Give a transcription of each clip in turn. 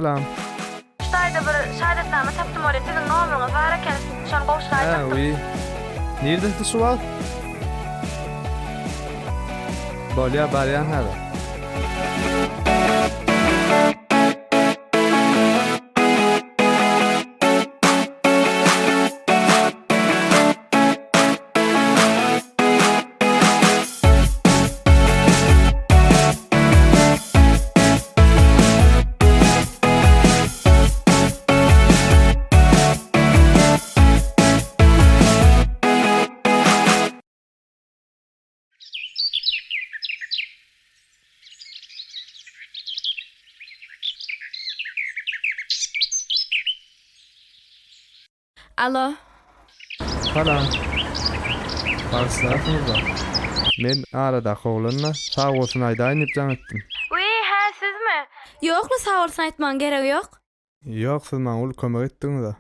Salam. Şu taýda bir şahadatnama tapdym welin siziň nomeriňiz bar eken. Şony Hä, gowşuraýjakdym. wiý. Nirdesiz şu wagt? Bolýa, barýan häzir. Alo. Salam. Bagyşlarsyňyzda. Men aradaky oglan-da, sag bolsun aýdaýyn diýip jaň etdim. Wiý, hä, sizmi? Ýok-la, sag bolsun aýtmagyň geregi ýok. Ýok, siz maňa uly kömek etdiňiz-ä.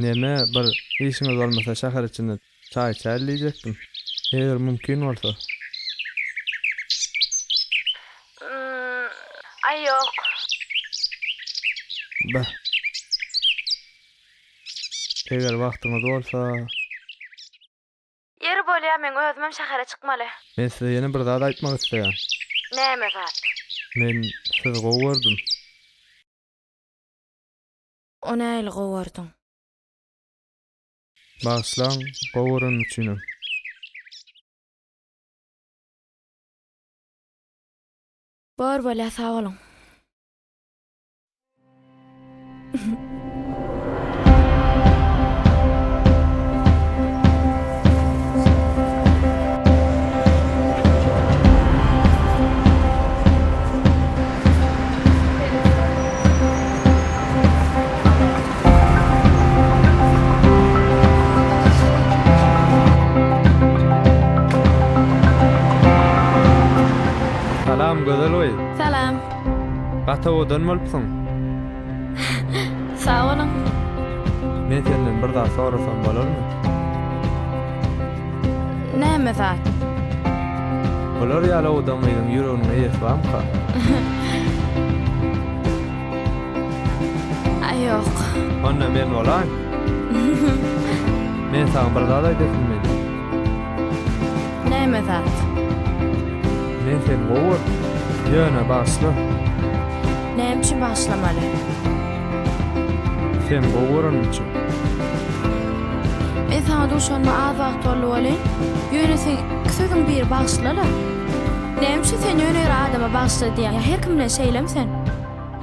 Neme, bir işiňiz bolmasa şäher içinde çaý içäýeli diýjekdim. Eger mümkin bolsa. Umm, aý ýok. Beh. Eger wagtyňyz bolsa. Ýeri bolýa, meň özümem şähere çykmaly. Men size ýene bir zat aýtmak isleýän. Näme zat? Men sizi gowy gördüm. O nähili gowy gördüň? Bagyşlaň, gowy görenim üçinem. Bor bolýa, sag boluň. Salam gözel gyz. Salam. Gaty owadan bolupsyň. Sag boluň. Men senden bir zat sorasam bolarmy? Näme zat? Bular ýaly owadan gyzyň ýüreginiň eýesi barmyka? Aý ýok. Onda men bolaýyn. Men saňa bir zat aýdasym gelýär. Näme zat? Men seni gowy gördüm. Ýöne bagyşla. Näme üçin bagyşlamaly? Seni gowy görenim üçin. Men saňa duşanyma az wagt boldy welin, ýöne seň iki sözüň biri bagyşla-la. Näme üçin sen ýöne ýere adama bagyşla diýýäň? Ýa her kim bilen şeýlemi sen?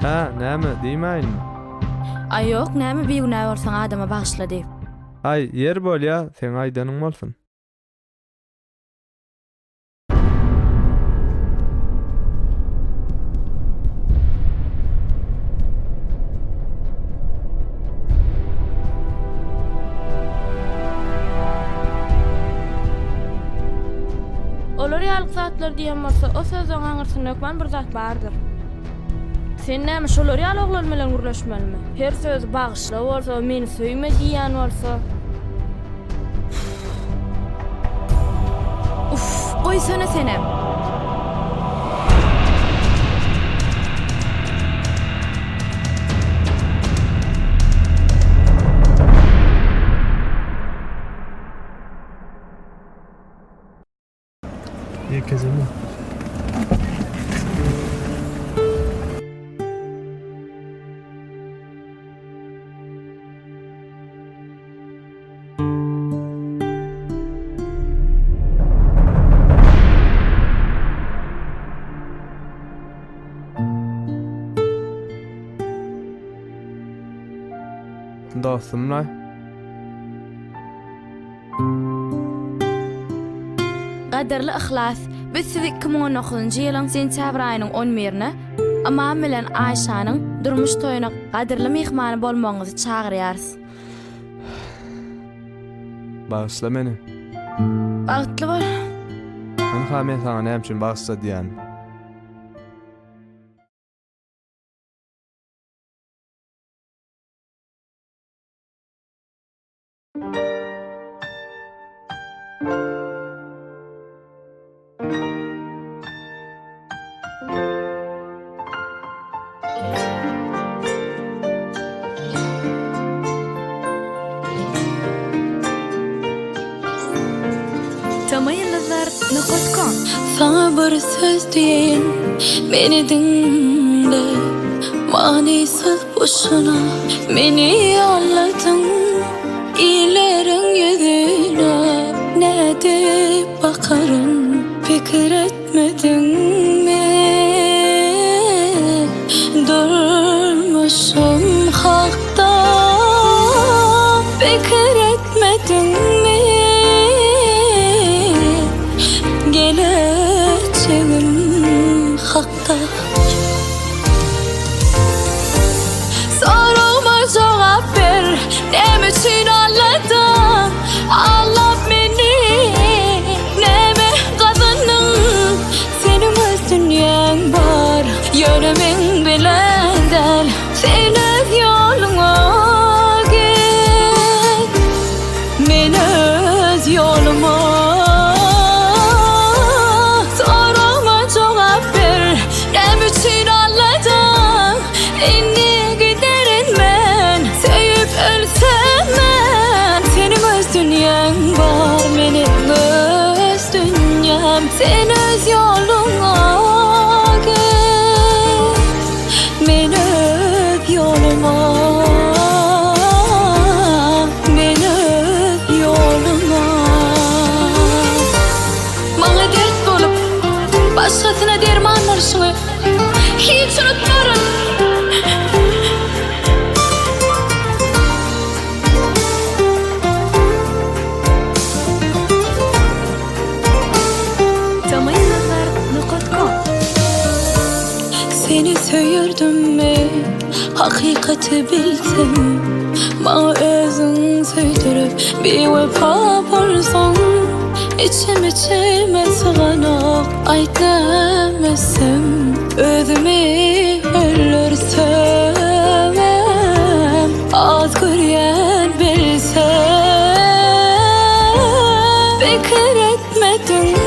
Hä, näme, diýmäýinmi? Aý ýok, näme bigünä bolsaň adama bagyşla diýip. Aý, ýeri bolýa, seň aýdanyň bolsun. Olar ýalyk zatlar diýen bolsa, o sözleň aňyrsynda hökman bir zat bardyr. Sen näme şolar ýaly oglan bilen gürleşmelimi? Her sözi bagyşla bolsa, meni söýme diýýän bolsa. Uff, goýsana senem. Ýekejemi? Dostum-laý. Gadyrly Yhlas, biz sizi 2019-njy ýylyň sentýabr aýynyň on birine Ymam bilen Aýşanyň durmuş toýuna gadyrly myhmany bolmagyňyzy çagyrýarys. Bagyşla meni. Bagtly bol. Ynha men saňa näme üçin bagyşla diýýän. Tamaýyldyzlar nokat kom. Saňa bir söz diýeýin, meni diňle Manysyz boşuna meni ýalladyň Illeriň ýüzüne nädip bakaryn Pikir etmediňmi Durmuşym hakda pikir etmediňmi Gelejegim hakda Soragyma jogap ber, näme üçin aldadyň Aldap meni, näme gazandyň Seniň öz dünýäň bar, ýöne meň bilen däl Sen öz ýoluňa git, men öz ýoluma Soragyma jogap ber, näme üçin aldadyň Indi giderin men, söýüp ölsem men Seniň öz dünýäň bar, meniň öz dünýäm Sen öz ýoluňa git, men öz ýoluma Men öz ýoluma Maňa dert bolup, başgasyna derman bolşuňy hiç unutmaryn. Tamaýyldyzlar nokat kom. Seni söýerdimmi, hakykaty bilsem, Maňa özüň söýdürip, biwepa bolsaň, Içim içime syganok, aýt nämesem, Özümi öldürsemem, az görýän bilsem. Pikir etmediňmi?